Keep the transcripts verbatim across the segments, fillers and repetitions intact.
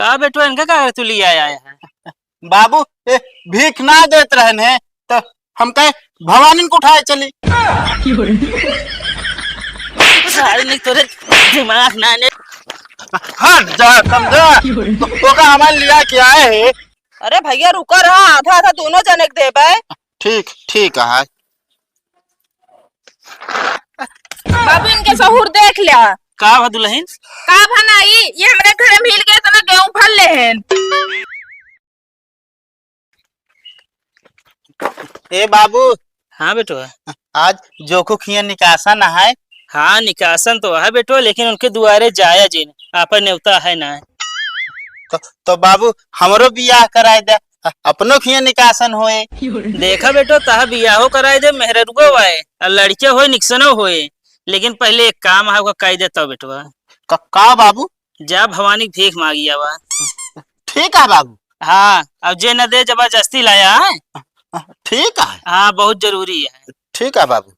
का बेटवा, इनका का तू लिया आया है? बाबू, ए, भीख ना देत रहन है, तो हम कहे भवानी को उठाए चली। सारे नहीं तोरे दिमाग ना ने। हट जा, समझा? तो, तो का हमारे लिया के आए है? अरे भैया, रुका रहा, आधा आधा दोनों जने के देबे। ठीक, ठीक है। बाबू, इनके सहूर देख लिया। का भा दुलहिन? का भा नाई, ये हमरे घर में हिल गए, इतना गेहूं भर ले हैं। ए बाबू। हाँ बेटवा। आज जोखू खिया निकासन है। हाँ, निकासन तो है बेटवा, लेकिन उनके दुआरे जाया जिन, आपन नेवता है ना। तो, तो बाबू, हमरो बियाह कराए दे, अपनो खिया निकासन होए। देखा बेटो, तहा बियाहो कराए दे, मेहररुआ वाए, आ लड़के होए, निकसनो होए, लेकिन पहले एक काम है, ओका कह दे तब बेटवा। का, का बाबू? जा भवानी के भीख मांगी आवा। ठीक है बाबू। हाँ, अब जे न दे जबरदस्ती लाया है। ठीक है। हाँ, बहुत जरूरी है। ठीक है बाबू।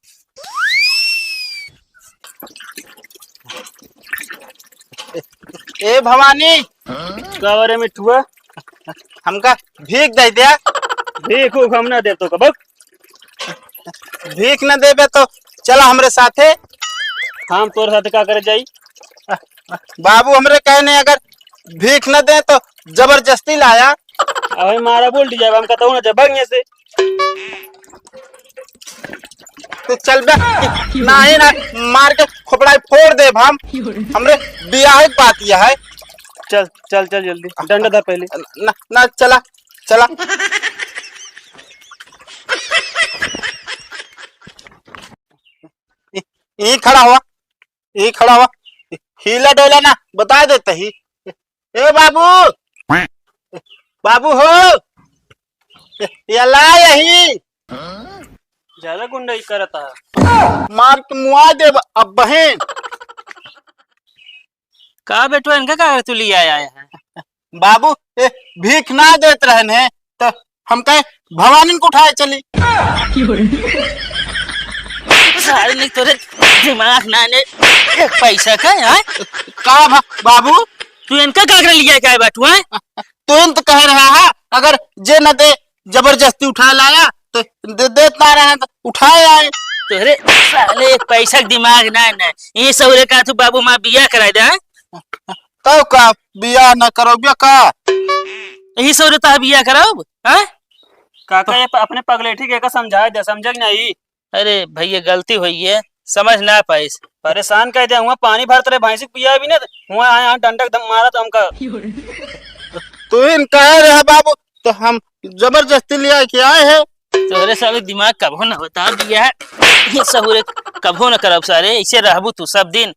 ए भवानी। का रे मिठुआ? हमका भीख दे दे। भीख उख हम ना दे तो कबक। भीख न देबे तो चला हमरे साथे। हम तोर साथे का करे जाई? बाबू हमरे कहने अगर भीख न दे तो जबरदस्ती लाया। अबे मारा बोल दिया, हम कहता हूँ ना जब भाग यहाँ से। तो चल बे, नाही ना मार के खोपड़ा फोड़ देब हम। हमरे बियाह के बात यह है। चल, चल, चल जल्दी, डंडा धर पहले। ना, ना, चला, चला। ई, ई खड़ा हुआ, ई खड़ा हुआ, हीला डोला ना, बता देते ही। ए बाबू, बाबू हो, ये ला यही। ज्यादा गुंडई करता है। मार के मुआ देब अब बहन। का बेटवा, इनका का तू लिया आया है? बाबू, ए, भीख ना देत रहन है, तो हम कहे भवानी को उठाए चली। सारे नहीं तोरे दिमाग ना ने, एक पैसा का, हाँ? का भा-, बाबू? तू इनका का करे लिया क्या बात हुआ है? तू इन तो कह रहा है, अगर जे न दे जबरदस्ती उठा लाया, तो दे, देत ना रहे तो उठाए आए। तोहरे साले एक पैसा के दिमाग ना, ना। ये सौरे का तू बाबू माँ बियाह कराए दे, हाँ? तब का बियाह ना करो, बियाह का? यही सौरे तह बियाह कराओ, हाँ? काका, ये प-, अपने पगलेठी के का समझाए दे, समझे कि नहीं? अरे भैया, गलती हुई है, समझ ना पाइस। परेशान कर दिया, हुआ पानी भरत रहे, भैंसी को पिया भी ना, हुआ आए, आए डंडा एकदम मारा तो हमका। तू इन कह रहे बाबू, तो हम जबरदस्ती लिया के आए हैं। तोहरे सारे दिमाग कभो ना बता दिया है, ये सहुरे कभो ना करब सारे, ऐसे रहबू तू सब दिन।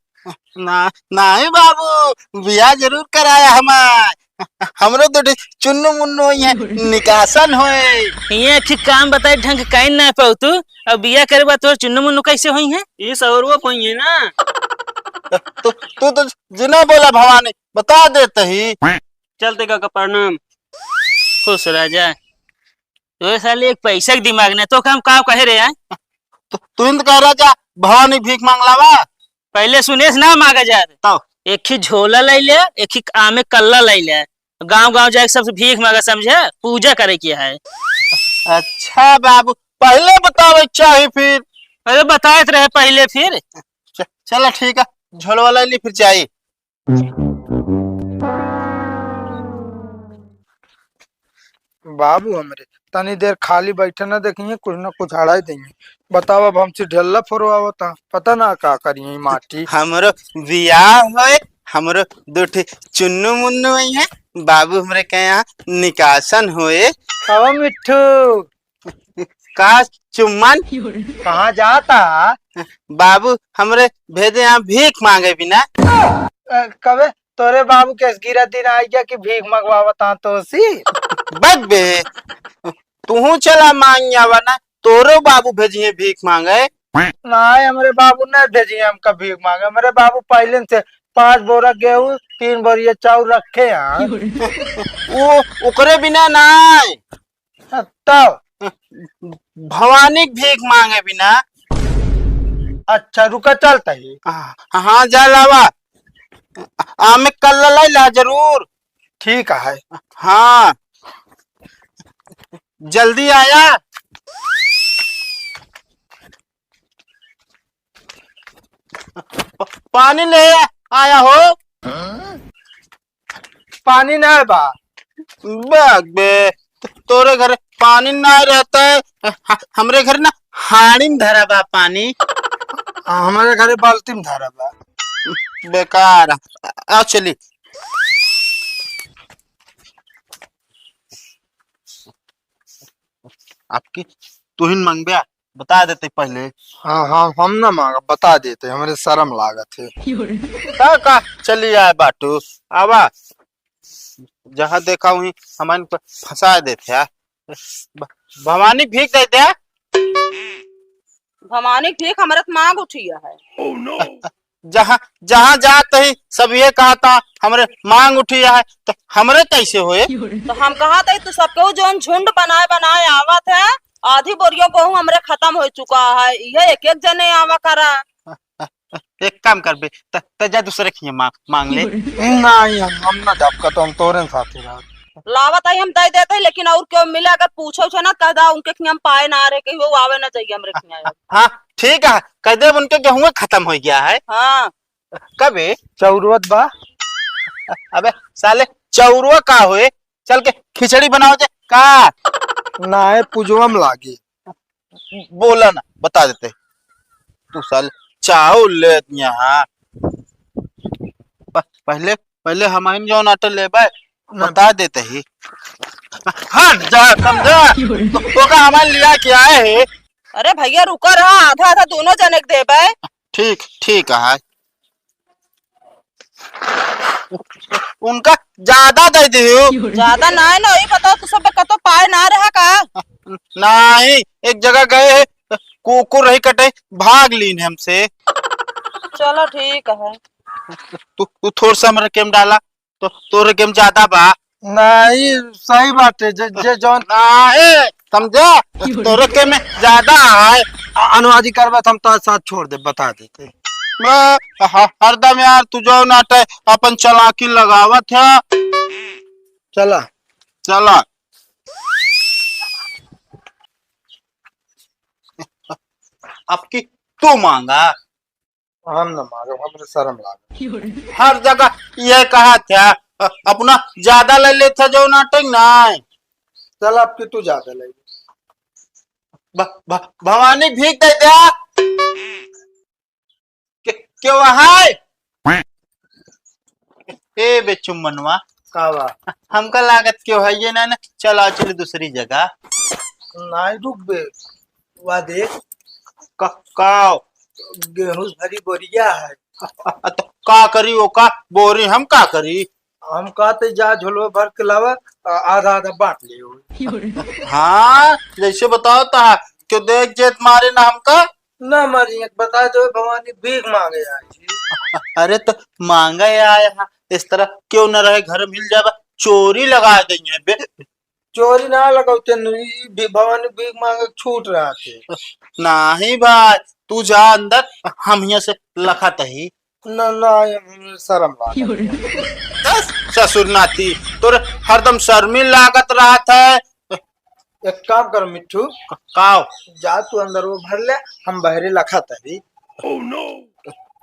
ना, नहीं बाबू, बियाह जरूर कराया हमार। हमरो तो डे-, चुन्नू मुन्नू होई है, निकासन होए। ये एक ठे काम बताए, ढंग के काइन ना पाऊ तू, अब बियाह करे बाद तोर चुन्नू मुन्नू कैसे होई है? ये सौरवा होई है ना। तू, तू तो जिना बोला भवानी, बता देते ही। चलते काका, प्रणाम। खुश रह जा। तोरे साले एक पैसा के दिमाग नहीं, तो काम का कहे रे, हैं? तो तू इन कह रहा जा, भवानी भीख मांग लावा। पहले सुनेश ना मांगा जाए। तब? एक ही झोला ले ले, एक ही आमे कल्ला ले ले। गांव गांव जाके सबसे भीख मांगा, समझे? पूजा करे की है। अच्छा बाबू, पहले बतावे चाही फिर। अरे बताए तो रहे पहले फिर। च-, चला ठीक है, झोलवा ले ली फिर जाई। बाबू हमरे तनी देर खाली बैठे न देखिए, कुछ न कुछ अड़ाई देंगे। बताओ, अब हमसे ढेल्ला फोरवावता, पता ना का करिए ई माटी। हमरो बियाह होए, हमरो दो ठे चुन्नू मुन्नू आई है, बाबू हमरे के यहाँ निकासन होए। अब मिट्ठू, का चुम्मन? कहाँ जाता? बाबू हमरे भेजे यहाँ भीख मांगे बिना। अ, कबे तोरे बाबू के गिरा दिन आ गया कि भीख मंगवावता तो सी। बक बे, तूहू चला मांग आवा ना, तोरो बाबू भेजिए भीख मांगे। नहीं, हमरे बाबू नहीं भेजिए हमका भीख मांगे। हमरे बाबू पहले से पाँच बोरा गेहूं, तीन बोरिया चाउर रखे हैं। वो ओकरे बिना नहीं। तब? भवानी के भीख मांगे बिना। अच्छा, रुका, चलता ही। हाँ, हाँ, जा लावा। आमे कल्ला लाई ला जरूर। ठीक है। हाँ, जल्दी आया। प-, पानी ले आया हो। पानी ना बा। बक बे, तोरे घर पानी ना रहता है। ह-, हमरे घर ना हाड़ी में धरा बा पानी। हाँ, हमरे घरे बाल्टी में धरा बा। बेकार। आ, चली। आपकी तुहिन मंगबे, बता देते पहले। हाँ, हाँ, हम ना मांगा, बता देते, हमरे शर्म लागत है। का, का, चली आए बाटू, आवा। जहाँ देखा वहीं हमन प-, फंसा देते हैं। भ-, भवानी भीख दे दे। भवानी भीख हमरे त मांग उठी है। जहाँ, जहाँ जात ही सब ये कहता, "हमरे मांग उठी है," तो हमरे कैसे होए? तो हम कहत ही, तू सबके जौन झुंड बनाए बनाए आवत है, आधी बोरियो गेहूं हमरे खत्म हो चुका है, ये एक एक जने आवा करा। एक काम करबे, त, त जा दूसरे खिया मांग, मांग ले। नहीं, हम, हम ना जाब, का तो हम तोरे साथे रहब। लावत आई हम दे देते, लेकिन और केहू मिले अगर पूछो छे ना, कह दा उनके खिया हम पाए ना रहे, कहीं वो आवे ना जाइए हमरे खिया। हाँ, ठीक है, कह दे उनके गेहूं खत्म हो गया है। हाँ। कबे? चौरुवत बा। अबे साले, चौरुआ का होए? चल के खिचड़ी बनाओ जे का? ना, ए पूजवा में लागी। बोला ना, बता देते। तू साले चाउर ले यहाँ। प-, पहले, पहले हमाइन जौन आटे लेबे, ना। बता देते ही। हट जा, समझा? तो, तो का हमाइन लिया के आए है? अरे भैया, रुका रहा, आधा आधा दोनों जने के देबे। ठीक, ठीक है। उनका ज्यादा दे दियो। ज्यादा ना है ना, ये बताओ, तू सब कतो पाए ना रहा का? नहीं, एक जगह गए हैं, कुकुर रही कटे, भाग लीन हमसे। चलो ठीक है। तू, तू थोड़ा सा हमरे के में डाला, तो तोरे के में ज्यादा बा। नहीं, सही बात है, जे, जे जौन नहीं, समझा? तोरे के में ज्यादा है। अ-, अनुवादी करबा तो हम तो साथ छोड़ दे, बता देते। मैं ह-, हरदम यार तू जौन आटे अपन चालाकी लगावत है। चला। चला। अब की तू मांगा। हम ना मांगब, हमरे शर्म लागे। हर जगह ये कहा था, अ-, अपना ज्यादा ले लेता जो नाटक ना। चल, अब की तू ज्यादा ले। भ-, भ-, भवानी भीख दे दे। के, के वहाय? ए बे चुम्मनवा। का बा? हमका लागत के है ये ना, ना, चला चल दूसरी जगह। नहीं, रुक बे, वा देख। का, का? गेहूं भरी बोरिया है। अ, तो का करी वो का बोरी, हम का करी? हम कहते जा झोलवा भर के लावा, आ-, आधा आधा बांट ले। हाँ, जैसे बताओ ता, क्यों देख जेत मारे ना हमका? ना मारी, एक बता दो, भवानी भीख मांगे आई थी। अरे तो मांगे आए हैं, इस तरह क्यों न रहे, घर मिल जाबा, चोरी लगा देंगे बे। चोरी ना लगाओ तेन, ई भी भवानी भीख मांगे छूट रहा थे। नहीं भाई, तू जा अंदर, हम यहाँ से लखत ही। ना, ना, ये शर्म लागत है। दस ससुर नाती, तोरे हरदम शर्मी लागत रहत है। एक काम कर मिट्ठू। काव? जा तू अंदर वो भर ले, हम बहरे लखत ही।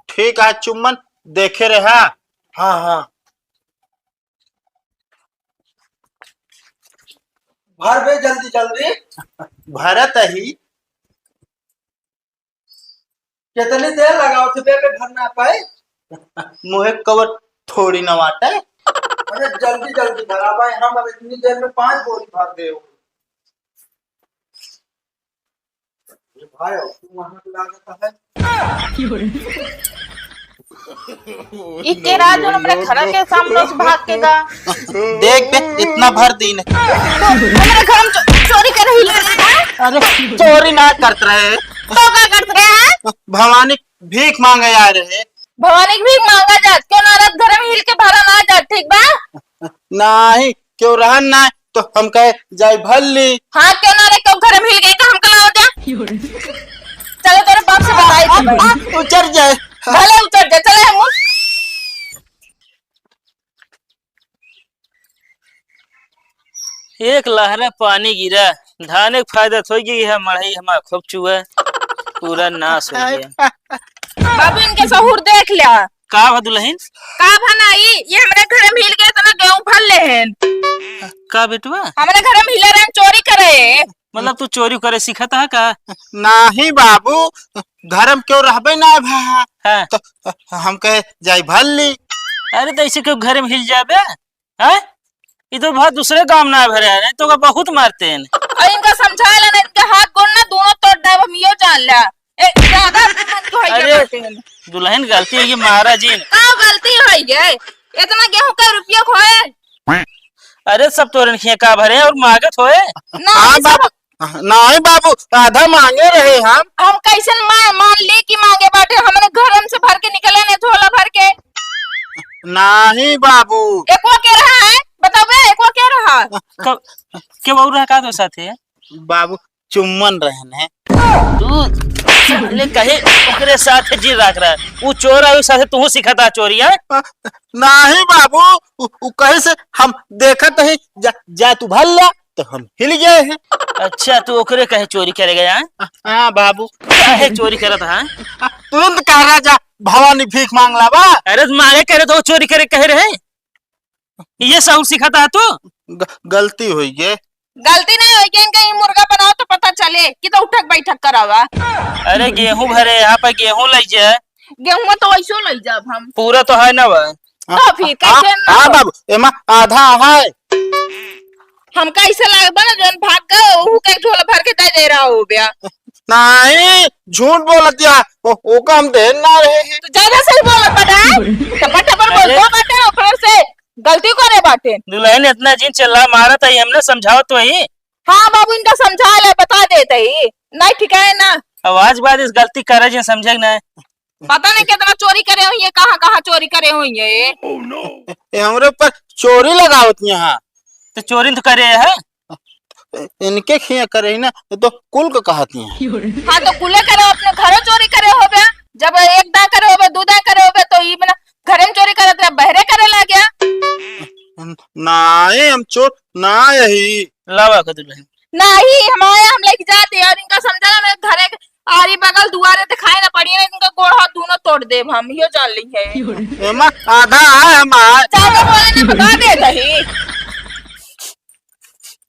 ठीक है चुम्मन, देखे रहा। हाँ, हाँ। भर बे जल्दी, जल्दी। भरत ही। कितनी देर लगाओ थे बे, बे भर ना पाए? मुहे कवर थोड़ी ना वाटे। अरे जल्दी, जल्दी भरा भाई, हम अब इतनी देर में पांच बोरी भर दे। भाई, तू वहां पे लागत है। ई के राज हमरे घर के सामने से भाग के गा। देख बे, इतना भर दीन है। हमरे घर में चो-, चोरी कर रही है। अरे, चोरी ना करत रहे। तो का करत रहे हैं? भवानी भीख मांगे आ रहे। भवानी भीख मांगा जात, क्यों ना रात घर में हिल के भरा ना जात, ठीक बा? नाही, क्यों रहन ना, तो हम कहे, "जाई भल्ली।" हाँ, क्यों ना रे, क्यों घर में हिल गई तो हमका लाओ जा। चलो, तोरे बाप से बताई थी। आ, उतर जाए। भले उतर जाए, चले हम। एक लहरा पानी गिरा, धाने क फायदा थोई गई है, मड़ई हमार खूब चुआ, पूरा नाश होइ गया। बाबू, इनके सहूर देख ल्या। का भा दुलहिन? का भा नाई, ये हमरे घरे में हिल गए, इतना गेहूं भर ले हैं। का बेटवा? हमरे घरे में हिले रहन, चोरी करे। मतलब तू चोरी करे सीखत हा का? नाही बाबू, घर में क्यों रहबे ना भा। हाँ। तो हम कहे जाई भर ली। अरे तो ऐसे क्यों घर में हिल जाबे? हैं? ई तो बहुत दूसरे काम ना भरे हैं, नहीं तो का बहुत मारते हैं। और इनका समझा ला ना, इनके हाथ गोड़ ना दोनों तोड़ देब, हम यो जान ला। ए, ज्यादा अपने मन के होइए अरे, बाटे। दुलहिन गलती होइ गई, मारा जिन। का गलती होइ गई? इतना गेहूं का रुपया खोए? अरे, सब तोरन खिया का भरे और मांगत होए? ना, हाँ, सब बाबू। नहीं बाबू, आधा मांगे रहे हम। हम कैसन मा-, मान ली कि मांगे बाटे? हमने घर में से भर के निकले ने झोला भर के। नहीं बाबू। एको के रहा है? बताओ बे, एको के रहा? क-, के बाबू रहा का तो साथे? बाबू, चुम्मन रहन है। तू साले कहे ओकरे साथे जी राख रहा है। वो चोर आयु साथे तू सिखाता चोरी है? नहीं बाबू, उ, उ कहे से हम देखत ही जा, जा तू भल्ला तो हम हिल गए हैं। अच्छा, तू ओकरे कहे चोरी करे गया है? हाँ बाबू। काहे चोरी करत है? तुरंत कह रहा जा भवानी भीख मांग लावा। अरे मारे करे तो चोरी करे कहे रहे। ये सहूर सिखाता है तू? ग-, गलती होई गे। गलती नहीं होई गे, इनका ये मुर्गा बनाओ तो पता चले कि तो उठक बैठक करावा। अरे गेहूं भरे यहाँ पे गेहूं लई जा। गेहूं तो ऐसो लई जाब हम। पूरा तो है ना बा? तो फिर हाँ, कैसे ना हाँ हो? बाबू, एमा आधा है। हमका ऐसे लागबा ना, जौन भाग गए, ओहू के झोला भर के दे दे रहा हो बया। नहीं, झूठ बोलत या, ओ, ओका हम देन ना रहे हैं। तो ज्यादा सही बोलत बा ना, टपर टपर बोल अरे। दो बाटे, ऊपर से गलती करे बाटे। दुलहिन इतना जिन चिल्ला मारत है, हमने समझावत तो ही। हाँ बाबू, इनका समझा ले, बता देते ही, नहीं ठीक है ना। अब आज बाद इस गलती करे जिन समझे ना। पता नहीं कितना चोरी करे हुई है, कहाँ कहाँ चोरी करे हुई है ये। ए, हमरे ऊपर चोरी लगावत यहाँ। तो चोरी तो करे है। इनके खिया करे ही ना, ये तो कुल को कहत ही है। हाँ तो कुले करे, अपने घरों चोरी करे होबे, जब एक दांय करे होबे, दू दांय करे होबे तो ई बना घरे में चोरी करत रहे, बहरे करे लग गया। नहीं, हम चोर ना यही। लावा के दुलहिन। नहीं, हम आए, हम लेके जाते और इनका समझा ना, मेरे घरे के आरी बगल दुआरे दिखाई ना पड़ी ना, इनका गोड़ हाथ दोनों तोड़ देब हम, यो जान ली है। एमा आधा है हमार। ज्यादा बोले ना, बता दे दही।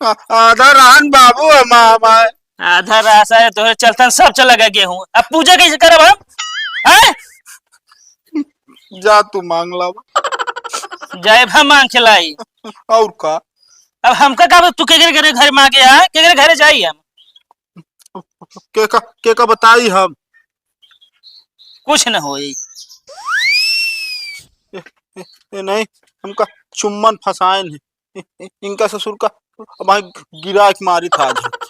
आ-, आधा रहन बाबू हमार, हमार। आधा रासा है तोहरे चलतन सब चला गया गेहूं। अब पूजा कैसे करब हम? हैं? जा तू मांग लावा। जाए हम मांग के लाई। और का? अब हमका का, तू केकरे घरे, घरे मांगे आ? केकरे घरे जाई हम? के का, के का बताई हम? कुछ न होई। ए, ए, ए, नहीं, हमका चुम्मन फंसायन है। इनका ससुर का अब गिरा के मारी था आज।